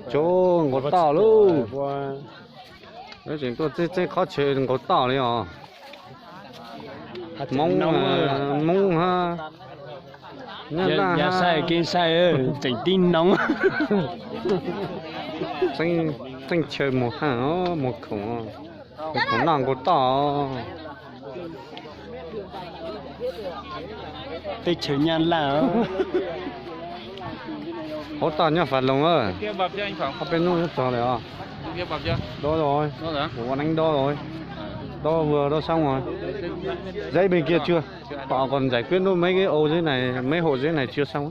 Tso nkaus toj lauj. Lawv tseem tuaj txeeb txeeb qhov chaw nkaus toj li os. Hmoob, Hmoob hab, Nyab Laj hab. Saib kev saib tseem tib noo. Txeeb chaw muag haaj os, muag khoom, muag khoom noj nkaus toj. Teb chaws Nyab Laj. Hauv toj nyob Fas Loos. Ob peb hnub nyob txog lawm os. Dob, kuv ua neeb dob, dob vwg dob xoob. Giấy bên kia chưa? Tos còn giải quyết nốt mấy cái ô dưới này, mấy hộ dưới này chưa xong.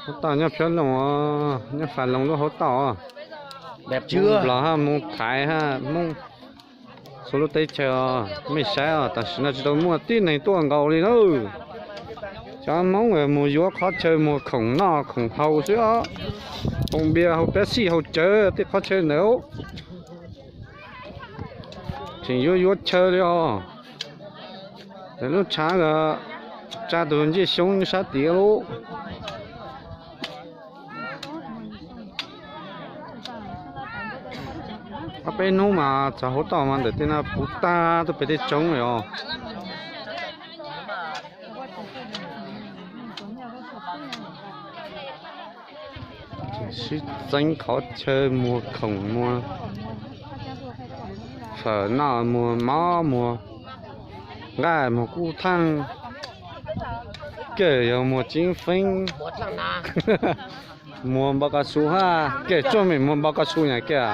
Hauv toj nyob Phiab Loos, nyob Fas Loos lub hauv toj. Hmoob Nplog hab, Hmoob Thaiv hab, Hmoob txhua lub teb chaws os. Mej saib os, tam sim no tsis tau muaj tib neeg tuaj nkaus li na. Cov Hmoob mus yuav qhov chaw muag khoom noj khoom haus xwb os. Haus npias haus Pepsi haus cawv tej qhov chaw ntawd. Tseem yuav yuav chaw li os. Lub tshav tsa tus ncej xyoob sab tid lauj. Ob peb hnub mas txog hauv toj mas ntawm tej no puv tag tuaj pem tej tsoov li os. Sib txeeb qhov chaw muag khoom, muag fawm noj, muag mov, muag nqaij, muag kub thaaj, kej yog muag tseeb feeb, muag npau ka su hab, kej tsuaj mej muag npau ka su nyam kej.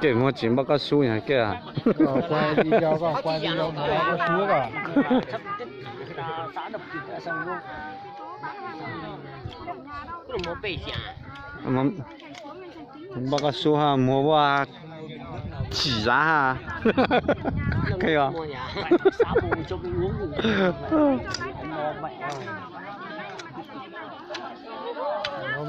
Kej muag tseem npau ka su nyam kej. Npau ka su hab muag ua tsim zav hab.